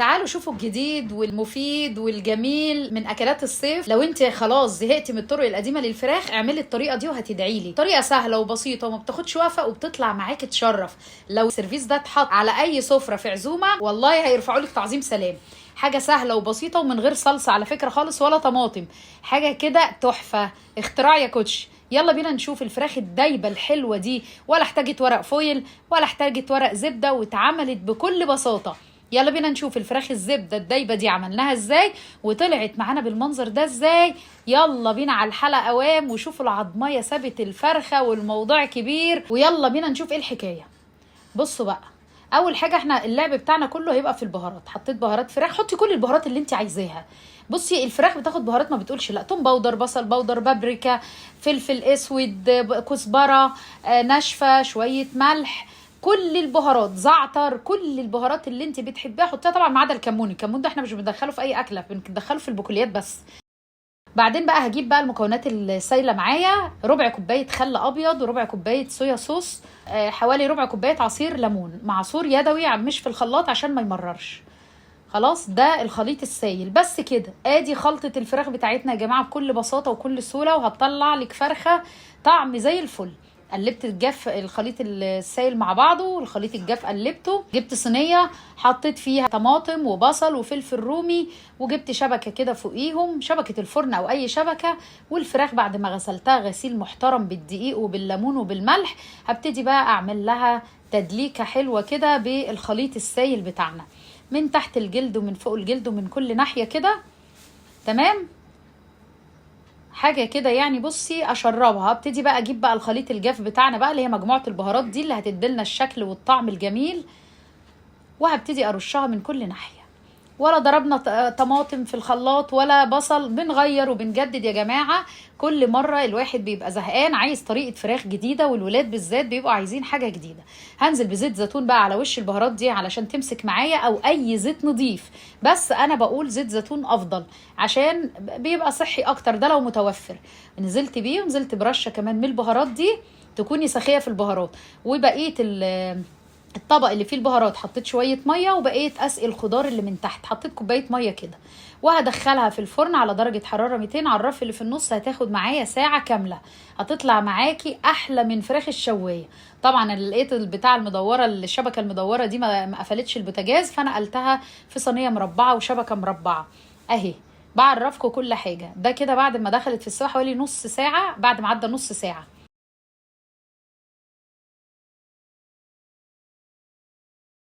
تعالوا شوفوا الجديد والمفيد والجميل من اكلات الصيف. لو انت خلاص زهقتي من الطرق القديمة للفراخ اعملي الطريقة دي وهتدعي لي. طريقه سهلة وبسيطة وما بتاخدش وقفه وبتطلع معاكي تشرف. لو ال service ده اتحط على اي سفره في عزومة والله هيرفعوا لك تعظيم سلام. حاجة سهلة وبسيطة ومن غير صلصه على فكرة خالص ولا طماطم، حاجة كده تحفة، اختراع يا coach. يلا بينا نشوف الفراخ الدايبه الحلوة دي، ولا احتاجت ورق foil ولا احتاجت ورق زبدة واتعملت بكل بساطة. يلا بينا نشوف الفراخ الزبدة الدايبه دي عملناها ازاي وطلعت معانا بالمنظر ده ازاي. يلا بينا على الحلقة اوام وشوفوا العضميه سابت الفرخه والموضوع كبير، ويلا بينا نشوف ايه الحكاية. بصوا بقى، اول حاجة احنا اللعب بتاعنا كله هيبقى في البهارات. حطيت بهارات فراخ، حطي كل البهارات اللي انت عايزاها. بصي الفراخ بتاخد بهارات ما بتقولش لا، توم powder، بصل powder، بابريكا، فلفل اسود، كزبره ناشفة، شوية ملح، كل البهارات، زعتر، كل البهارات اللي انت بتحبيها حطيها، طبعا ما عدا الكمون. الكمون ده احنا مش بندخله في اي اكله، بندخله في البقوليات بس. بعدين بقى هجيب بقى المكونات السايله معايا، ربع كوباية خل ابيض وربع كوباية صويا صوص، حوالي ربع كوباية عصير ليمون معصور يدوي مش في الخلاط عشان ما يمررش. خلاص ده الخليط السايل بس كده. ادي خلطه الفراخ بتاعتنا يا جماعة بكل بساطة وكل سهولة، وهتطلع لك فرخة طعم زي الفل. قلبت الجاف الخليط السايل مع بعضه، والخليط الجاف قلبته. جبت صينية حطيت فيها طماطم وبصل وفلفل رومي، وجبت شبكة كده فوقيهم، شبكة الفرن او اي شبكة. والفراخ بعد ما غسلتها غسيل محترم بالدقيق وبالليمون وبالملح، هبتدي بقى اعمل لها تدليكه حلوة كده بالخليط السايل بتاعنا، من تحت الجلد ومن فوق الجلد ومن كل ناحية كده. تمام، حاجة كده يعني. بصي اشربها. ابتدي بقى اجيب بقى الخليط الجاف بتاعنا بقى اللي هي مجموعة البهارات دي اللي هتديلنا الشكل والطعم الجميل، وهبتدي ارشها من كل ناحية. ولا ضربنا طماطم في الخلاط ولا بصل، بنغير وبنجدد يا جماعة. كل مرة الواحد بيبقى زهقان عايز طريقه فراخ جديدة، والولاد بالذات بيبقوا عايزين حاجة جديدة. هنزل بزيت زيتون بقى على وش البهارات دي علشان تمسك معايا، او اي زيت نظيف، بس انا بقول زيت زيتون افضل عشان بيبقى صحي اكتر، ده لو متوفر. نزلت بيه ونزلت برشه كمان من البهارات دي، تكوني سخيه في البهارات. وبقية الطبق اللي فيه البهارات حطيت شوية مية، وبقيت اسقي الخضار اللي من تحت، حطيت كوباية مية كده، وهدخلها في الفرن على درجه حرارة 200 على الرف اللي في النص. هتاخد معايا ساعة كاملة، هتطلع معاكي احلى من فراخ الشوايه. طبعا لقيت البتاع المدوره، الشبكة المدوره دي ما قفلتش البوتاجاز، فانا قلتها في صينية مربعه وشبكة مربعه اهي. بعرفكم كل حاجة. ده كده بعد ما دخلت في السوا حوالي نص ساعة، بعد ما عدى نص ساعة.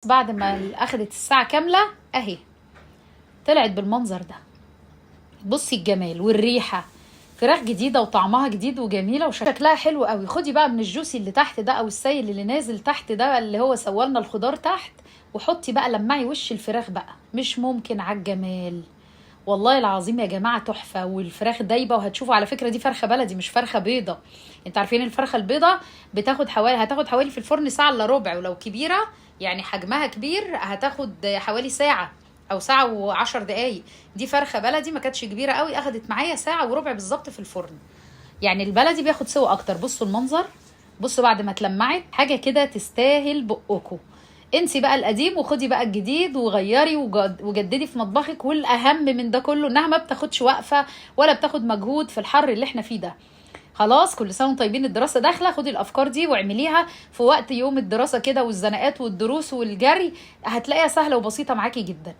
بعد ما اخدت الساعة كاملة اهي طلعت بالمنظر ده. بصي الجمال والريحه، فراخ جديدة وطعمها جديد وجميلة وشكلها حلو قوي. خدي بقى من الجوسي اللي تحت ده او السايل اللي نازل تحت ده اللي هو سوالنا الخضار تحت، وحطي بقى لمعي وش الفراخ بقى، مش ممكن على الجمال والله العظيم يا جماعة، تحفة. والفراخ دايبه، وهتشوفوا على فكرة دي فرخة بلدي مش فرخة بيضة. انتوا عارفين الفرخه البيضة بتاخد حوالي، هتاخد حوالي في الفرن ساعة الا ربع، ولو كبيرة يعني حجمها كبير هتاخد حوالي ساعة او ساعة وعشر دقايق. دي فرخة بلدي ما كانتش كبيرة قوي، اخدت معايا ساعة وربع بالظبط في الفرن. يعني البلدي بياخد سوا اكتر. بصوا المنظر، بصوا بعد ما اتلمعت، حاجة كده تستاهل بقكم. انسي بقى القديم وخدي بقى الجديد، وغيري وجددي في مطبخك. والاهم من ده كله انها ما بتاخدش وقفه ولا بتاخد مجهود في الحر اللي احنا فيه ده. خلاص كل سنة وانتم طيبين، الدراسة داخله، خدي الافكار دي واعمليها في وقت يوم الدراسة كده، والزنقات والدروس والجري، هتلاقيها سهلة وبسيطة معاكي جدا.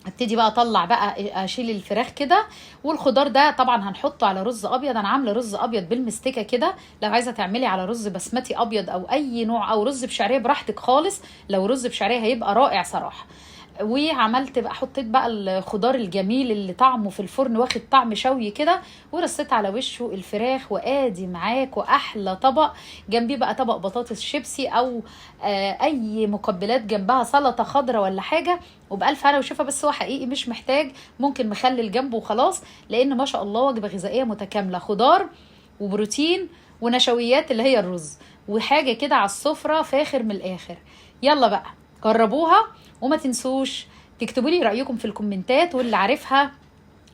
هبتدي بقى اطلع بقى اشيل الفراخ كده، والخضار ده طبعا هنحطه على رز ابيض. انا عامله رز ابيض بالمستكه كده، لو عايزه تعملي على رز بسمتي ابيض او اي نوع، او رز بشعريه براحتك خالص. لو رز بشعريه هيبقى رائع صراحة. وعملت بقى، حطيت بقى الخضار الجميل اللي طعمه في الفرن واخد طعم شوي كده، ورصيت على وشه الفراخ، وادي معاك واحلى طبق. جنبيه بقى طبق بطاطس شيبسي او اي مقبلات جنبها، سلطة خضراء ولا حاجة، وبألف هنا وشفا. بس هو حقيقي مش محتاج، ممكن مخلل جنبه وخلاص، لان ما شاء الله وجبة غذائية متكاملة، خضار وبروتين ونشويات اللي هي الرز، وحاجه كده على السفرة فاخر من الاخر. يلا بقى جربوها، وما تنسوش تكتبوا لي رأيكم في الكومنتات، واللي عارفها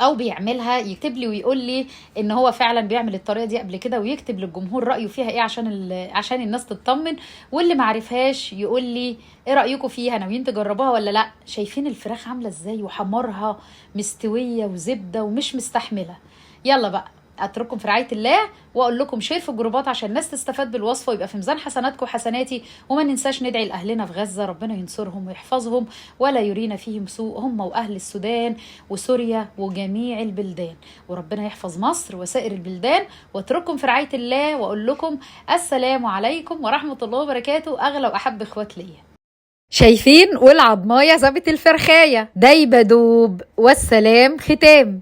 او بيعملها يكتب لي ويقول لي ان هو فعلا بيعمل الطريقة دي قبل كده، ويكتب للجمهور رايه فيها ايه عشان الناس تطمن. واللي ما عرفهاش يقول لي ايه رايكم فيها، ناويين تجربوها ولا لا. شايفين الفراخ عامله ازاي وحمرها مستوية وزبده ومش مستحمله. يلا بقى اترككم في رعاية الله، واقول لكم share في الجروبات عشان الناس تستفاد بالوصفه ويبقى في ميزان حسناتكم وحسناتي. وما ننساش ندعي لاهلنا في غزة، ربنا ينصرهم ويحفظهم ولا يرينا فيهم سوء، هم واهل السودان وسوريا وجميع البلدان، وربنا يحفظ مصر وسائر البلدان. واترككم في رعاية الله، واقول لكم السلام عليكم ورحمة الله وبركاته. اغلى واحب اخوات ليا. شايفين والعضمايه ظابط الفرخايه دايبه دوب. والسلام ختام.